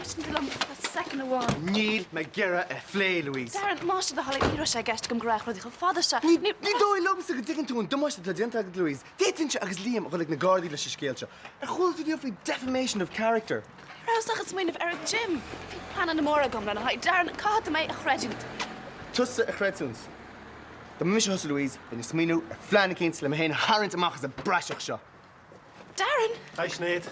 Éisteann tú liom le soicind amháin. Níl mé ag iarraidh é a phlé, Louise. Darren, más é do thoil é, ní raibh sé i gceist agam go rachadh rudaí chomh fada seo. Ní dóigh liomsa go dtuigeann tú an damáiste atá déanta agat, Louise. D'fhéadfainnse agus Liam a dhul ag na Gardaí leis an scéal seo. Ar chuala tú riamh faoi defamation of character? Ní rabhas ach ag smaoineamh ar an gym. Bhí pleananna móra agam lena haghaidh. Darren, caithfidh tú mé a chreidiúint. Tusa a chreidiúint? Dá mba mise thusa, Louise, bheinn ag smaoineamh ar phlean eicínt le mé féin a tharraingt amach as an bpraiseach seo. Darren! Hi Sinéad.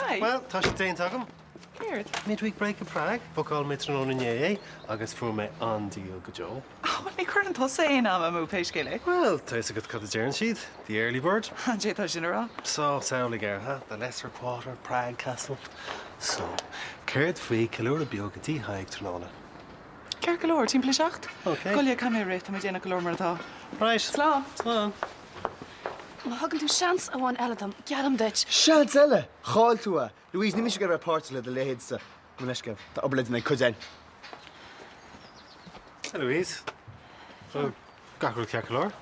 Hi. Bhuel, tá sé déanta agam. Céard? Midweek break i Prague. Bhookáil mé tráthnóna inné é agus fuair mé an-deal go deo. Bhuel, ní chuireann tusa aon am amú pé scéal é. Bhuel, tá fhios agat cad a deireann siad, the early bird. An é tá sin a rá? So, samhlaigh é, huh? The Lesser Quarter, Prague Castle. So, céard faoi ceiliúradh beag i dTigh Thaidhg tráthnóna? Ceart go leor, timpeall a seacht? Ok. Gabh i leith, caithfidh mé rith, tá mé déanach go leor mar atá. Right. Slán. Slán. Má thugann tú seans amháin eile dom, geallaim duit. Seans eile! Chaill tú é! Louise, níl mise ag iarraidh a bheith páirteach le do leithéidse. Gabh mo leithscéal, tá obair le déanamh ag cuid againn. Hi Louise. Bhfuil gach rud ceart go leor?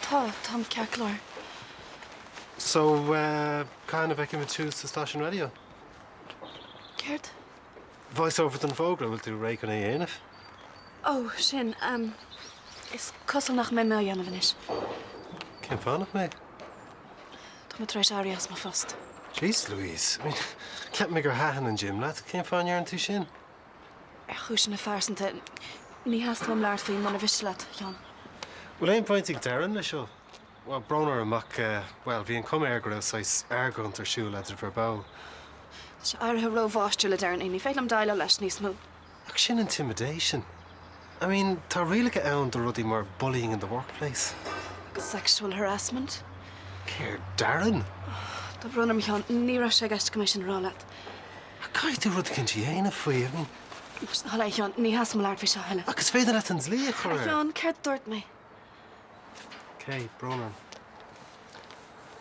Tá, táim ceart go leor. So, cathain a bhfeicfimid tú sa stáisiún raidió? Céard? Voice over don bhfógra, bhfuil tú réidh chun é a dhéanamh? Ó, sin, is cosúil nach mbeidh mé á dhéanamh anois. Cén fáth nach mbeidh? Tá mé tar éis éirí as mo phost. Jeez Louise, I mean, cheap mé gur thaitin an gym leat, cén fáth a ndeireann tú sin? Ar chúiseanna phearsanta, ní theastaíonn uaim labhairt faoi muna mhiste leat, a Sheáin. Bhfuil aon bhaint ag Darren leis seo? Bhuel, brón orm ach, bhuel, bhí an chuma air go raibh saghas argóint ar siúl eadraibh ar ball. Tá sé éirithe rómháistirúil le Darren, ní féidir liom déileáil leis níos mó. Ach sin intimidation. I mean, tá rialacha ann do rudaí mar bullying in the workplace. Agus sexual harassment. Céard, Darren? Tá brón orm, a Sheáin, ní raibh sé i gceist agam é sin a rá leat. Ach caithfidh tú rud eicínt a dhéanamh faoi, I mean. Más do thoil é, a Sheáin, ní theastaíonn uaim labhairt faoi seo a thuilleadh. Ach is féidir leat an dlí a chur A air. Sheáin, céard a dúirt mé? Ok, brón orm.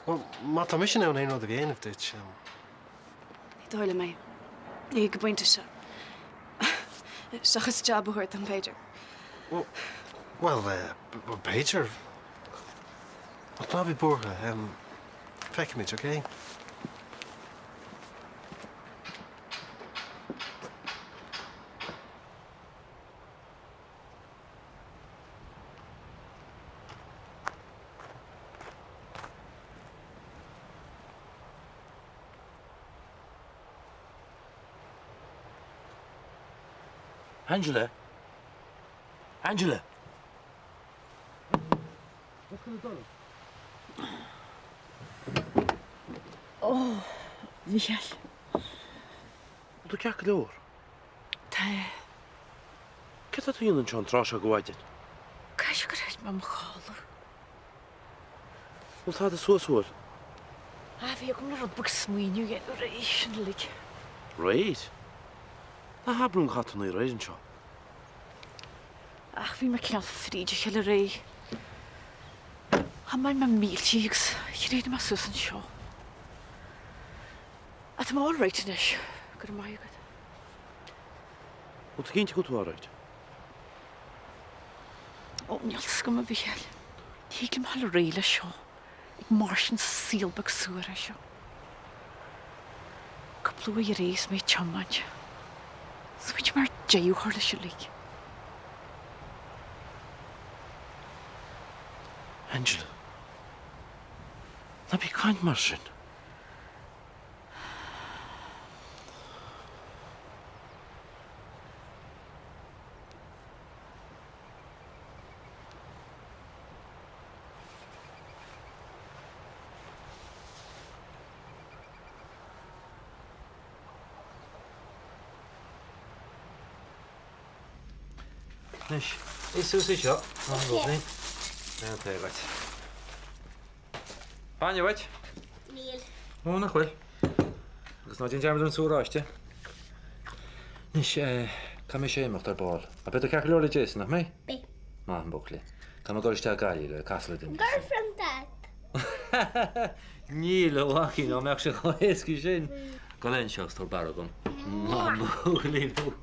Bhuel, má tá mise in ann aon rud a dhéanamh duit, em. Ní dóigh liom é. Ní ag an bpointe seo. Seachas jab a thabhairt dom, b'fhéidir. Bhuel, eh, b'fhéidir. Ach ná bí buartha, em, feicfimid, ok? Angela? Angela? Ó, Mhícheáil. Bhfuil tú ceart go leor? Tá. Céard atá tú a dhéanamh anseo an tráth seo de mhaidin? Caithfidh gur thit mé i mo chodladh. Bhfuil tada suas uail? Ah, bhí agam le rud beag smaoineamh a dhéanamh aréir sin uilig. Aréir? Ná habair liom gur chaith tú an oíche aréir anseo. Ach bhí mé cineál fríd a chéile aréir. Thiomáin mé míltí agus thréig mé suas anseo. Ach tá mé alright anois, go raibh maith agat. Bhfuil tú cinnte go bhfuil tú alright? Ó, níl 'fhios agam, a Mhícheáil. Ní thig liom a dhul ar aghaidh leis seo, ag mairstin sa saol beag suarach seo. Cúpla uair aréir is mé ag tiomáint. Smaointigh mé ar deireadh a chur leis uilig. Angela, ná bí ag caint mar sin. Anois, ith suas í seo, ná an rud féin. Ar an taobh duit. Bainne uait? Níl. Ó, nach bhfuil. Agus ná déan dearmad ar an sú oráiste. Anois, caithfidh mise imeacht ar ball. Ach beidh tú ceart go leor le Jason, nach mbeidh? Beidh. Maith an buachaill. Caithfidh mé dul isteach Gaillimh le casadh le duine. Girlfriend agat? Níl, a mhaicín, dá mbeadh sé chomh héasca sin. Gabh anseo agus tabhair barra dom. Maith an buachaillín thú.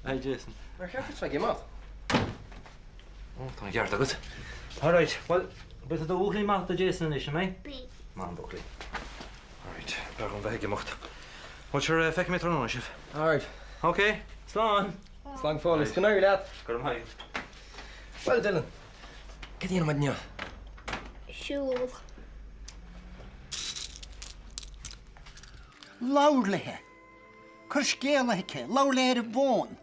Hi, Jason. Ar cheart duit bheith ag imeacht? Ó, tá an ceart agat. Alright, bhuel, beidh tú i do bhuachaillín maith do Jason anois, an mbeidh? Beidh. Maith an buachaillín. Alright, b'fhearr dhom bheith ag imeacht. Bhuel, sure, feicfidh mé tráthnóna sibh. Alright. Ok, slán! Slán go fóill, is go n-éirí leat! Go raibh maith agat. Bhuel, Dylan, cad a dhéanfaidh muid inniu? Siúl. Labhair léi. Cuir scéala chuici, labhair léi ar an bhfón.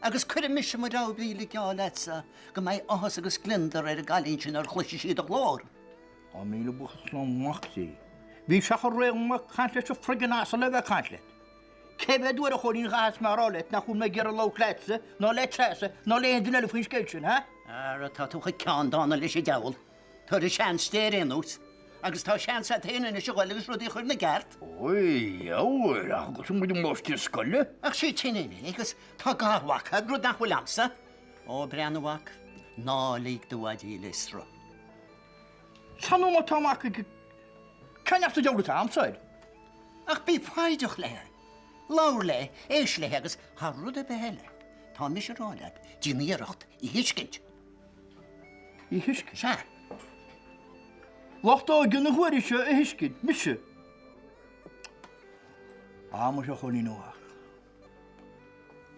Agus cuirfidh mise mo rogha brí le geall leatsa go mbeidh áthas agus gliondar ar an gcailín sin nuair a chloisfidh sí do ghlór. Á míle buíochas le Mac Dé. Bhí sé chomh réidh agam ag caint leis an friggin asal le bheith ag caint leat. Cé mhéad uair a Chóilín a chaithfeas mé a rá leat nach bhfuil mé ag iarraidh labhairt leatsa ná le Treasa ná le haon duine eile faoin scéal sin, ha? Ara tá tú chomh ceanndána leis an diabhal. Tabhair seans di ar aon nós. Agus tá seans agat féin anois a ghoil agus rudaí a chur ina gceart. Ói, óir, ach agus muid i máistir scoile. Ach sí tinn é agus tá garmhac agat, rud nach bhfuil a'msa. Ó, breathnaigh a mhac, ná lig do mhaidí le sruth. San am atá mac ag cén neart a deabhal atá a'msa air? Ach bí foighdeach léi. Labhair léi, éist léi agus thar rud ar bith eile, tá mise a rá leat, déan iarracht í thuiscint. Í thuiscint? Sea. Lucht óige na huaire seo a thuiscint, mise. Á, muise a Chóilín a mhac.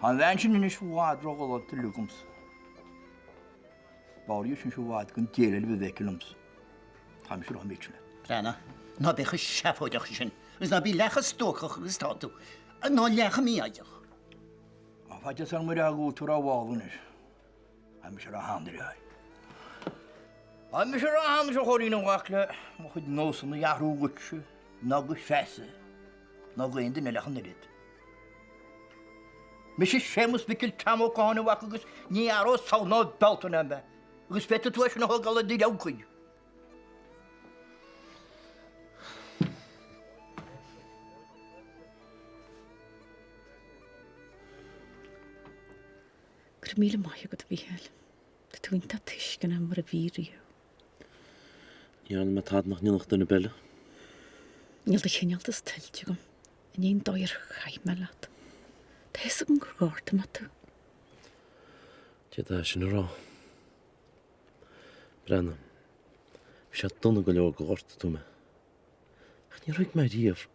Tá an bhean sin anois i bhfad róghalánta uilig dhomsa. B'fhearr í sin i bhfad don dté eile a bheith aici liomsa. Tá mise rá méid sin leat. Breathnaigh, ná bí chomh seafóideach sin, agus ná bí leath chomh stuacach agus atá tú, ná leath chomh mífhoighdeach. Tá faitíos orm a rá go bhfuil tú rómhall anois. Tá mise ró-shean. Tá mise róshean anois a Chóilín a mhac le mo chuid nósanna a athrú dhuitse ná do Threasa ná d'aon duine eile ach an oiread. Mise Séamus Mhicil Tom Ó Catháin a mhac agus ní athródh Samhain ná Bealtaine mé agus féadfaidh tú é sin a thógáil i do leabharchuid. Go raibh míle maith agat, a Mhícheáil. Tá tú iontach tuisceanach mar a bhí riamh. Ní dhearna mé tada nach ndéanfadh duine ar bith eile. Níl do chineáltas tuillte agam i ndiaidh an dóigh ar chaith mé leat. Tá fhios agam gur ghortaigh mé tú. D'fhéadfá é sin a rá. Breathnaigh, bhí sé dona go leor gur ghortaigh tú mé. Ach níor thuig mé riamh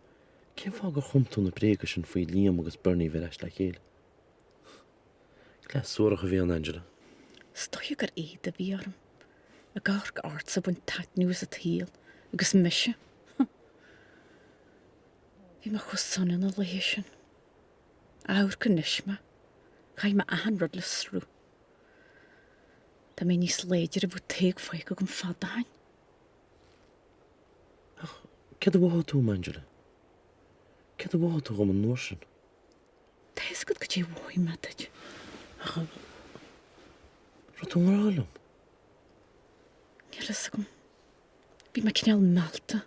cén fáth gur chum tú na bréaga sin faoi Liam agus Bernie a bheith ar ais le chéile. Cleas suarach a bhí ann, Angela. Is dóiche gur éad a bhí orm, ag amharc ortsa ag baint taitneamh as an tsaol agus mise, huh. Bhí mé chomh sona na laethe sin. Amharc anois mé, chaith mé achan rud le sruth. Dá mbeinn níos láidre bheadh togha faighte agam fada ó shin. Ach céard a mhothaigh tú uaim, Angela? Céard a mhothaigh tú dhom an uair sin? Tá fhios agat cad é a mhothaigh mé duit. Ach an raibh tú i ngrá liom? Níl fhios agam. Bhí mé cineál meallta.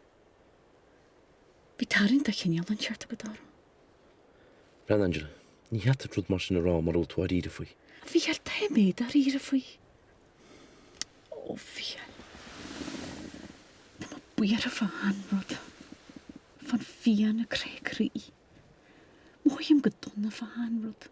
Bhí tarraingt de chineál inteacht agat orm. Breathnaigh, Angela, ní cheart duit rud mar sin a rá mura bhfuil tú dáiríre faoi. A Mhícheáil, tá mé dáiríre faoi. Ó, a Mhícheáil. Tá mé buartha fá achan rud. Fán phian ag crá croí. Mothaím go dona fá achan rud.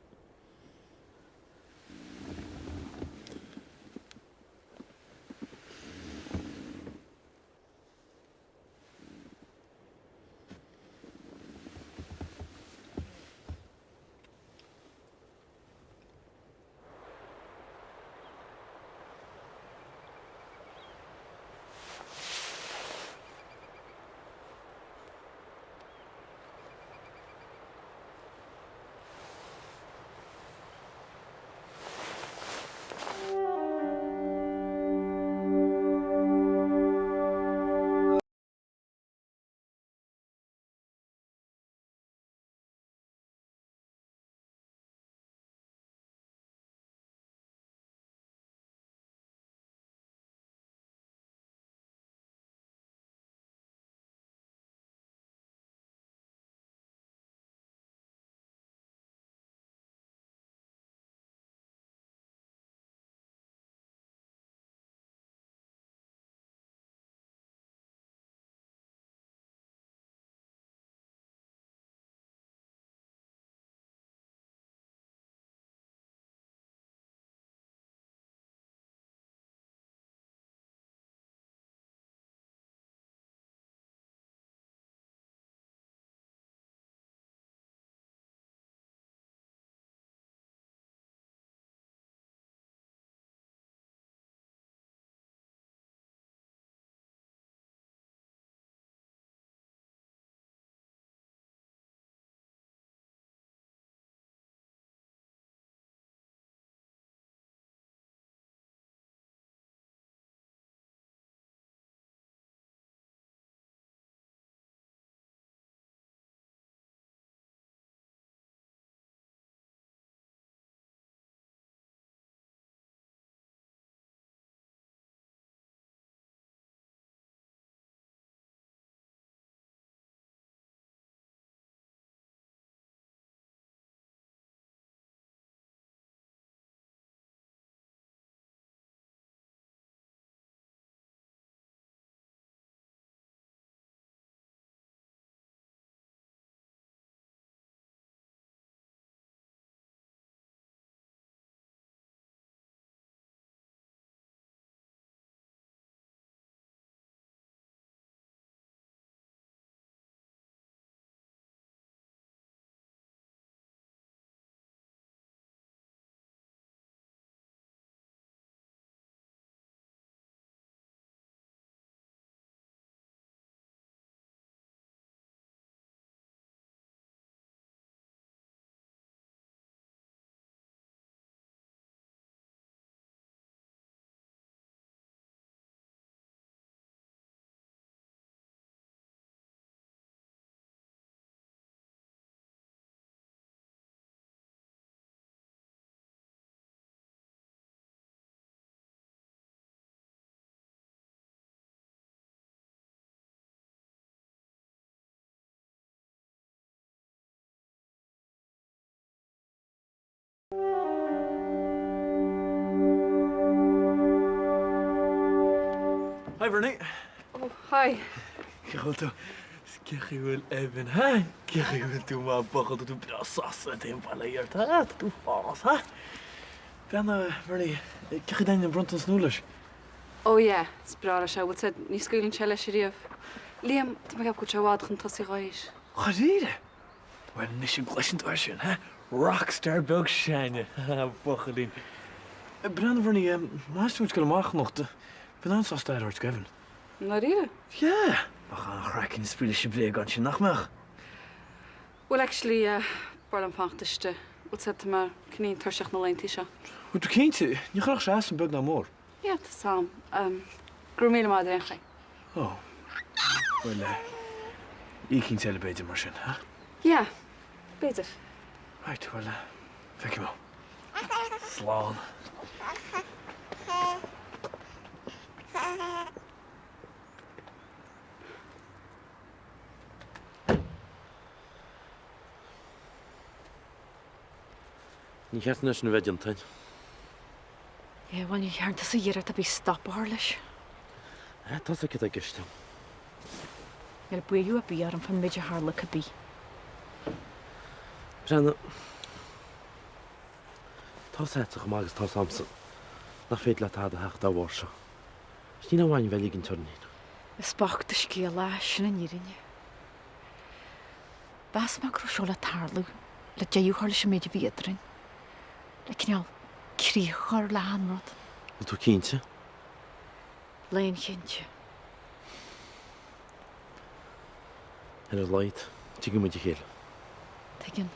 Hi Bernie. Oh, hi. Cén chaoi a bhfuil tú? Cén chaoi a bhfuil Evan, ha? Cén chaoi a bhfuil tú a bhuachaill, tá tú breá sásta taom baile ort, ha? Tá tú fás, ha? Breathnaigh, Bernie, cén chaoi a dtaitníonn an bronntanas nua leis? Oh yeah, is breá leis é, bhfuil 's a'd, ní scaoileann sé leis ariamh. Liam, tá mé ag ceapadh go bhfuil sé i bhfad chun tosaigh dhá aois. Dháiríre? Bhuel anois an gcloiseann tú é sin, ha? Rockstar beag s'againne, ha, buachaillín. Breathnaigh, Bernie, má theastaíonn uait dul amach anocht, bheinn an-sásta aire a thabhairt d'Evan. I ndáiríre? Yeah! Bheadh an-chraic againn ag spraoi leis an bhréagán sin, nach mbeadh? Bhuel, actually, b'fhearr liom fanacht istigh. Bhfuil 's a'd, tá mé cineál tuirseach na laethanta seo. Bhfuil tú cinnte? Ní chuirfeadh sé as dom beag ná mór. Yeah, tá 's a'm. Go raibh míle maith agat ar aon chaoi. Oh. Bhuel, oíche eile b'fhéidir mar sin, huh? Yeah, b'fhéidir. Right, bhuel, feicfidh mé. Slán. Ní cheart anois sin a bheith déanta againn. Yeah, bhuel, ní dhearna tusa iarracht ar bith stop a chur leis. Ah, tá 's agat cad tá i gceist agam. Níl buartha ar bith orm fán méid a tharla cibé. Breathnaigh. Tá 's agatsa chomh maith agus tá 's a'msa nach féidir leat tada a theacht dá bharr seo. Is níl aon mhaith a'inn bheith ag ligint orainn féin. Is bocht an scéal é, sin an fhírinne. Mheas mé go raibh seo le tarlú, le deireadh a chur leis an méid a bhí eadrainn, le cineál críoch a chur le achan rud. Bhfuil tú cinnte? Lánchinnte. Ar a laghad, tuigeann muid a chéile. Tuigeann.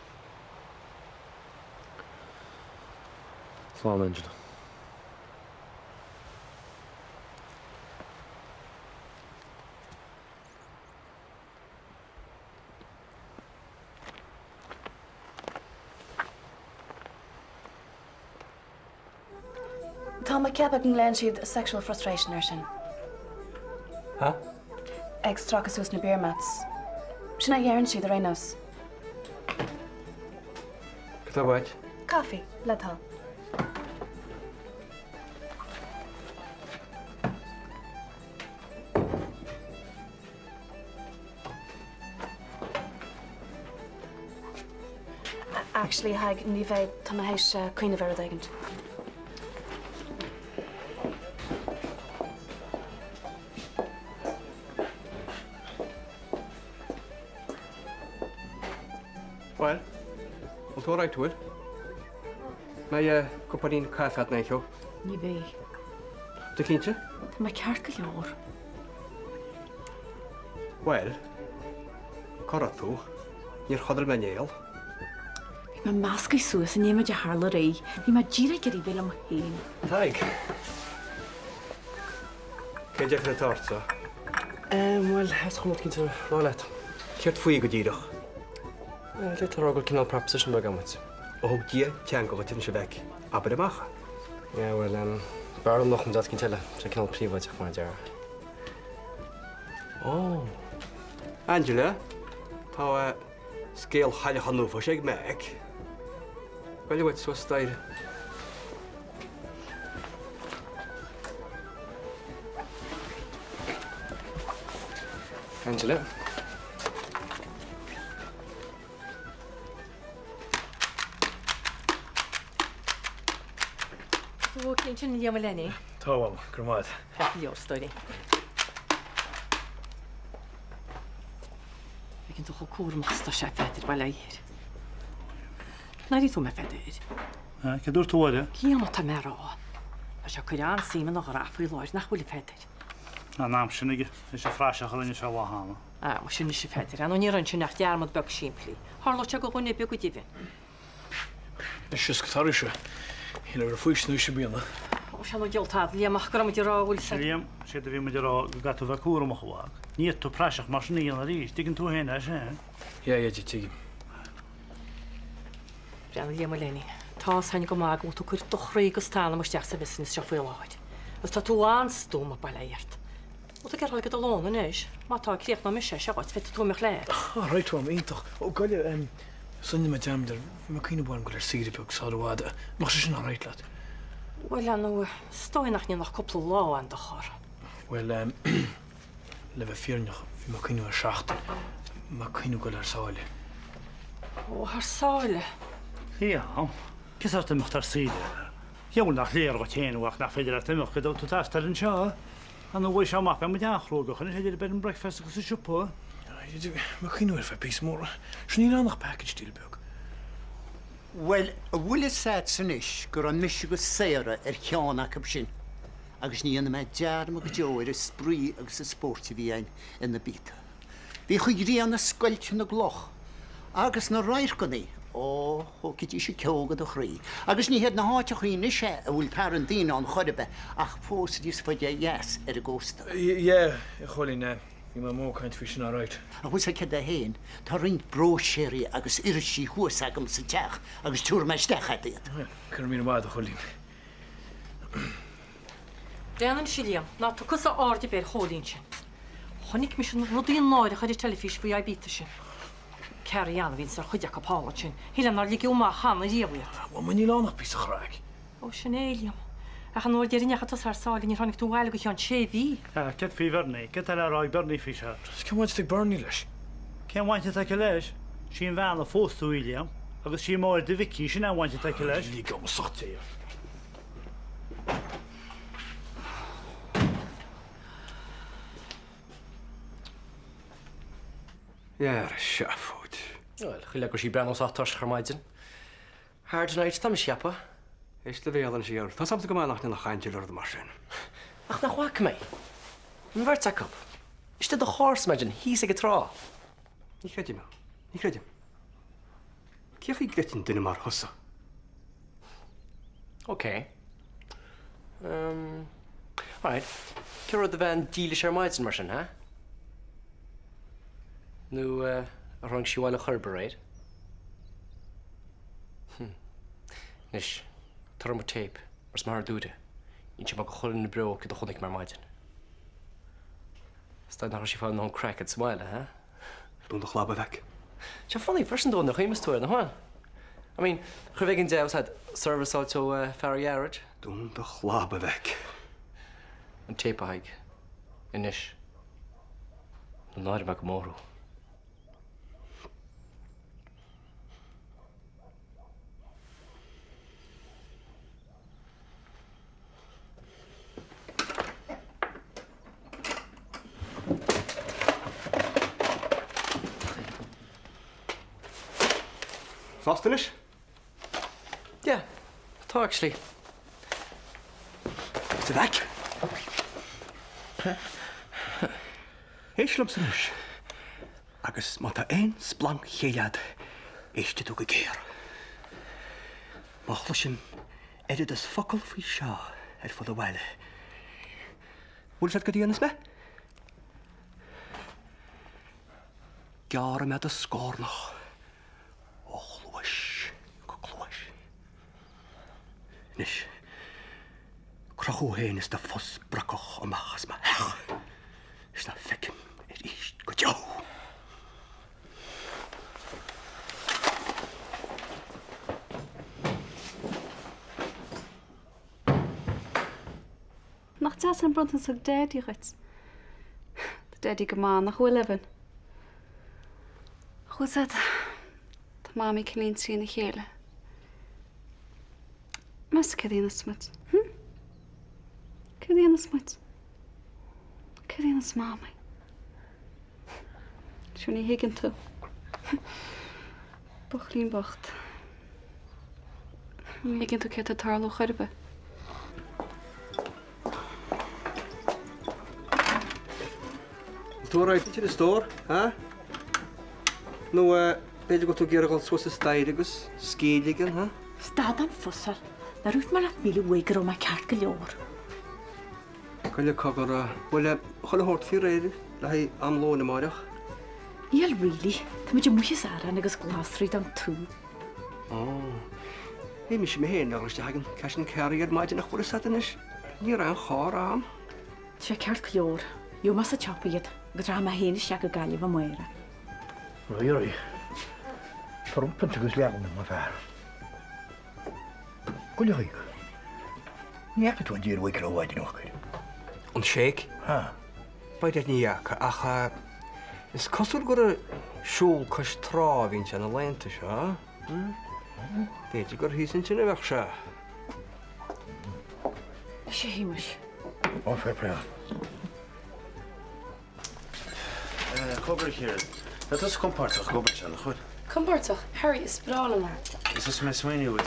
Slán, Angela. Tá mé ag ceapadh go nglaonn siad sexual frustration air sin. Ha? Ag stracadh suas na beer mats. Sin é a dheireann siad ar aon nós. Cad tá uait? Caife, le do thoil. Actually, Tadhg, ní bheidh, tá mé théis cuimhneamh ar rud éigint. Bhuel, bhfuil tú alright, bhfuil? Mbeidh cupáinín caife agat in aon cheo? Ní bheidh. Tú cinnte? Tá mé ceart go leor. Bhuel, cá raibh tú? Níor chodail mé néal. Bhí mé measctha suas i ndiaidh an méid a tharla aréir. Bhí mé díreach ag iarraidh bheith liom féin. Tadhg! Cén deifir atá ortsa? Bhuel, is chun rud éicint a rá leat. Céard faoi go díreach? Bhuel, d'fhéadfá a rá go bhfuil cineál proposition beag agam duit. Ó thug Dia teanga dhuit anois a mheic, abair amach é. Yeah, bhuel, b'fhearr liom nach mbeadh éicint eile, sé cineál príobháideach mar a déarfá. Ó! Angela, tá scéal Chailleach an Uafáis ag Mac. Goile uait suas staighre. Angela. Tá tú ok ansin, Liam a Lenny? Tá, a Mham, go raibh maith agat. Ceart go leor, a stóirín. Bheadh tú chomh cúramach is atá sé, a Pheadair, bail ó Dhia air. Nár ith tú mé, a Pheadair? Cé dúirt tú, a Mháire? Liam atá mé a rá. Tá sé ag cur an-suim ina ghrá faoi láthair, nach bhfuil, a Pheadair? Tá an am sin aige, bhí sé praiseach orainn sé lá cheana. Á, muise anois, a Pheadair, ar ndóigh ní raibh ansin ach dearmad beag simplí. Tharlódh sé go dhuine ar bith go deimhin. Anois is go dtarlóidh sé. Shíl mé go raibh faoistin anois i mbliana. Ó, sea, nó geall tada, Liam, ach go raibh muid ag rá, bhfuil 's a'd. Liam, séard a bhí muid ag rá, go gcaithfidh tú bheith cúramach, a mhac. Ní fhéadfaidh tú praiseach mar sin a dhéanamh arís, dtuigeann tú féin é sin? Yeah, yeah, tuigim. Breathnaigh, Liam a Lenny, tá's a'inn go maith go bhfuil tú ag cur do chroí agus t'anam isteach sa bhusiness seo faoi láthair. Agus tá tú an-stuama, bail ó Dhia ort. Bhfuil tú ag iarraidh dul ag do lón anois? Má tá, críochnóidh mise é seo dhuit, féadfaidh tú imeacht leat. Ah, right, Mham, iontach. Ó, gabh i leith, sula ndéanfaidh mé dearmad air, bhí mé ag cuimhneamh ba mhaith liom dul ar saoire beag sar i bhfad. Mbeadh sé sin alright leat? Bhuel, ar ndóigh, is dóigh nach ndéanfadh cúpla lá aon dochar. Bhuel, le bheith fírinneach, bhí mé ag cuimhneamh ar seachtain. Mé ag cuimhneamh dul thar sáile. Ó, thar sáile? Liam, cén sórt imeacht thar sáile? Dheabhail nach léir dhuit féin a mhac nach féidir leat imeacht go dtug tú taisteal anseo. An uair seo amach beidh muid an-chruógach anois idir bed and breakfast agus an siopa. Bhí mé ag cuimhneamh ar feadh píosa mór. Sure níl ann ach package deal beag. Bhuel, a bhfuil fhios a'dsa anois go raibh mise agus Sarah ar cheann acub sin agus ní dhéanfaidh mé dearmad go deo ar an spraoi agus an spóirt a bhí a'inn in Ibiza. Bhíodh an ghrian ag scoilteadh na gcloch agus na radharcannaí, ó, thógfaidís an ceo de do chroí. Agus ní hiad na háiteachaí anois é a bhfuil tarraingt daoine ann chor ar bith ach fós níos faide dheas ar an gcósta. Yeah, a Chóilín, bhí Mamó ag caint faoi sin alright. Ach bhfuil 's a'd céard é féin, tá roinnt bróiséirí agus irisí thuas agam sa teach agus tabharfaidh mé isteach a'd iad. Go raibh míle maith a'd, a Chóilín. Déan anois, a Liam, ná tug tusa aird ar bith ar Chóilín sin. Chonaic mise na rudaí náireacha ar an teilifís faoi Ibiza sin. Carry on a bhíonns ar chuid acu thall ansin. Shílfeá nár ligeadh amach cheana riamh iad. Bhuel, níl ann ach píosa craic. Ó, sin é, Liam. Ach an uair dheiridh a ndeachaigh tusa thar sáile níor tháinig tú abhaile go ceann sé mhí. Ah, céard faoi Bhernie? Céard tá le rá ag Bernie faoi seo? Cén bhaint atá ag Bernie leis? Cén bhaint atá aici leis? Sí an bhean a phós tú í, Liam. Agus sí máthair do mhic í, sin é an bhaint atá aici leis. Lig orm socht é. Ar seafóid. Bhuel, chuile go raibh sí ag breathnú sách tuirseach ar maidin. Hard night, tá mise ag ceapadh. Éist do bhéal anois, a fhear. Tá's agamsa go maith nach ndéanfadh Angela rud mar sin. Ach nach bhfaca mé an bheirt acu istigh i do charr ar maidin thíos ag an trá? Ní chreidim é. Ní chreidim. Cé chaoi gcreidfinn duine mar thusa? Ok. Um, alright. Cé raibh do bhean dílis ar maidin mar sin, ha? Nó uh, ar tháinig sí abhaile chor ar bith aréir? Hm. Anois, tabhair dom an téip, mar is maith ar dúire. Inseoidh mé do Chóilín na Breo céard a chonaic mé ar maidin. Is dóigh nach raibh sí ag fáil a ndóthain craic sa bhaile, ha? Dún do chlab, a mhac. Tá sé funny freisin dó nuair a chuimhneos tú air, nach bhfuil? I mean, chuir bheidh an deabhas a'd service áit ó fear a ghearáid. Dún do chlab, a mhac. An téip a Thaidhg. Anois. Nó náireoidh mé go mór thú. Sásta anois? Yeah, tá actually. Sa bhaic. Éist liomsa anois, agus má tá aon splanc céille a'd, éistfidh tú go géar. Má chloisim oiread is focal faoi seo ar fud an bhaile, bhfuil 's a'd cad a dhéanfas mé? Gearrfaidh mé do scornach ó chluais go cluais. Anois, croch thú féin is do phus brocach amach as mo theach is ná feicim arís go deo. Nach deas an bronntanas a thug Daidí dhuit? Tá Daidí go maith, nach bhfuil, Evan? Bhfuil 's a'd, tá Mamaí cineál trína chéile. Meas tú céard a dhéanfas muid? Hm? Céard a dhéanfas muid? Céard a dhéanfas Mamaí? Sure ní thuigeann tú. Buachaillín bocht. Ní thuigeann tú céard atá ag tarlú chor ar bith. Tú alright a stór, ha? Nó b'fhéidir go bhfuil tú ag iarraidh dul suas an staighre agus scíth a ligean, ha? Stad den fussáil. Nár dhúirt mé leat míle uair go raibh mé ceart go leor. Goile cogar, bhuel, chuile shórt faoi réir le haghaidh am lóin amáireach. Níl really. Tá muid amuigh as arán agus glasraí don tú. Ó, bhí mise mé féin le dhul isteach ag an Cash and Carry ar maidin ach bhfuil fhios a'd anois, ní raibh aon charr a'm. Tá sé ceart go leor. Gheobhaidh mé sa tsiopa iad agus rachaidh mé féin isteach go Gaillimh amáireach. Raghaidh, raghaidh. Tabhair dom punt agus leath, a fhear. Goile chuig. Ní fhaca tú an deer uaidh ar mhaidin ócair. An shake? Ha. B'fhéidir ní fhaca, ach is cosúil gur ag siúl cois trá a bhíonn sé na laethanta seo. B'fhéidir gur thíos ansin a bheadh sé. Sea, a Shéamais. Ó, fair play. Cogar, a Chiara. Tá tusa compordach ag obair anseo, nach bhfuil? Compordach? Harry, is breá liom é. Is thosaigh mé ag smaoineamh,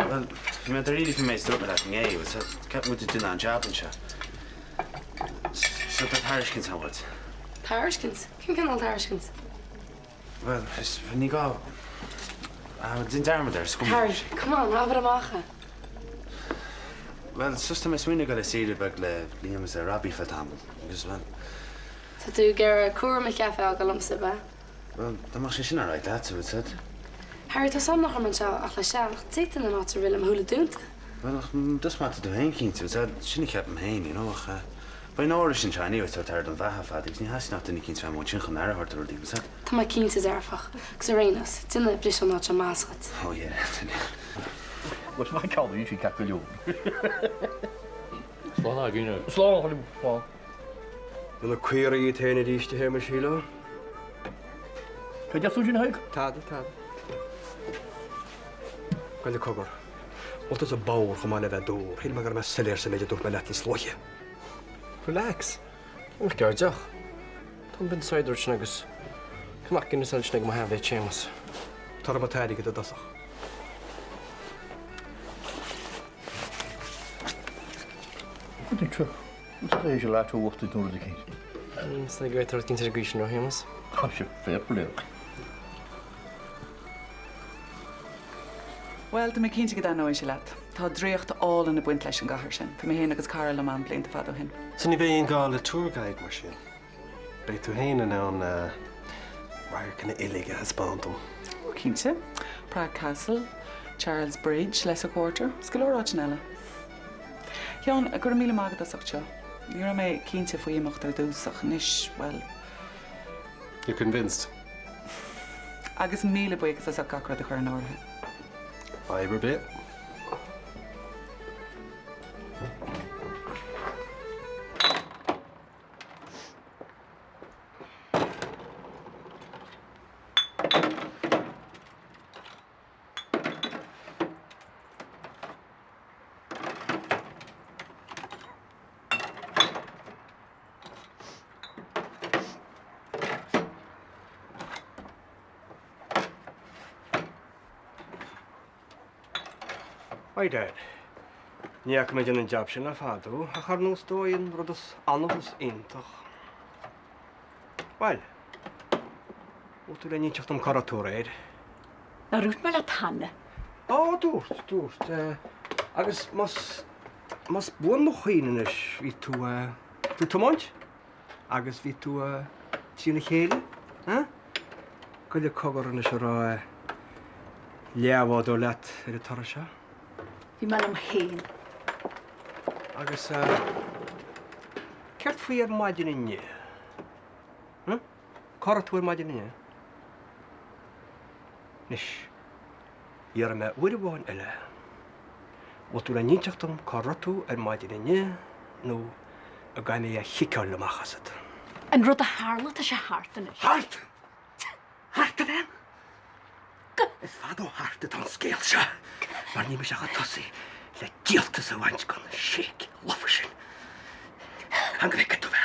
bhuel, bhí mé dáiríre faoin méid a dúirt mé leat inné, bhuel, ceapaim go bhfuil tú ag déanamh an-jab anseo. So tá tairiscint agam dhuit. Tairiscint? Cén cineál tairiscint? Bhuel, is, ní gá, déan dearmad air, is cuma. Harry, come on, abair amach é. Bhuel, just tá mé ag smaoineamh ag dul ar saoire beag le Liam is le Robbie feadh tamaill, agus, bhuel. Tá tú ag iarraidh cúram an chaife a fhágáil liomsa, ab ea? Bhuel, dá mbeadh sé sin alright leat, bhfuil 'fhios a'd. Harry, tá 's a'm nach raibh mé anseo ach le seal, ach d'fhéadfainn an áit a rith le mo shúile dúnta. Bhuel, ach just má tá tú féin cinnte, bhfuil 'fhios a'd, sin a cheapaim féin, you know, ach eh, beidh Nóra anseo anyway, ag tabhairt aire don bheatha fad agus ní theastaíonn ach duine eicínt a bheith amuigh ansin chun aire a thabhairt do rudaí, bhfuil 'fhios a'd. Tá mé cinnte dearfach, agus ar aon nós, déanfaidh briseadh an áit seo maitheas dhuit. Oh yeah, Bhuel, is maith an ceann a bhí sí ceart go leor. Slán againn. Slán, a Liam, slán. Do na caoirigh iad féin arís, a Shéamais, shílfeá. Cad a deir tú ansin, a Thaidhg? Tada, tada. Gabh i leith cogar. Bhfuil tusa bodhar chomh maith le bheith dúr. Shíl mé go raibh mé soiléir sa méid a dúirt mé leat níos luaithe. Relax. Nach gearr deoch. Tá an bin cider sin agus cnoc Guinness ansin ag mo sheanmhate Séamus. Tabharfaidh mé an t-airgead i dtosach. Cad é seo? Is féidir leat a uachtaigh nó rud eicínt. Is ag rith rud eicínt ar an gcaoi sin, a Shéamais. Tá sé fair play. Bhuel, tá mé cinnte go dtaitneoidh sé leat. Tá draíocht álainn ag baint leis an gcathair sin. Bhí mé féin agus cara liom ann blianta fada ó shin. So ní bheidh aon ghá le tour guide mar sin. Beidh tú féin in ann na radharcanna uilig a thaispeáint dom. Ó, cinnte. Prague Castle, Charles Bridge, Lesser Quarter, is go leor áiteanna eile. Sheáin, go raibh míle maith agat as ucht seo. Ní raibh mé cinnte faoi imeacht ar dtús ach anois, bhuel. You're convinced? Agus míle buíochas as ucht gach rud a chur in áirithe. Fadhb ar bith. Hi Dad. Ní fhaca mé ag déanamh an jab sin le fada thú, ach ar nós dóigh an rud is annamh is iontach. Bhuel, bhfuil tú le n-inseacht dom cá raibh tú aréir? Nár dhúirt mé leat cheana? Á, dúirt, dúirt. Agus más, más buan mo chuimhne anois, bhí tú, tú ag tiomáint agus bhí tú trína chéile, eh? Gabh i leith cogar anois a raibh leathbhádóir leat ar an turas seo. Bhí mé liom féin. Agus céard faoi ar maidin inniu? Hm? Cá raibh tú ar maidin inniu? Anois, iarrfaidh mé uair amháin eile. Bhfuil tú le n-inseacht dom cá raibh tú ar maidin inniu nó an gcaithfidh mé é a chiceáil amach asat? An rud a tharla, tá sé thart anois. Thart! Thart, a bhean! Is fada ó thart atá an scéal seo, mar níl mise ach ag tosaí le díoltas a bhaint den séic lofa sin. Fan go bhfeicfidh tú mé.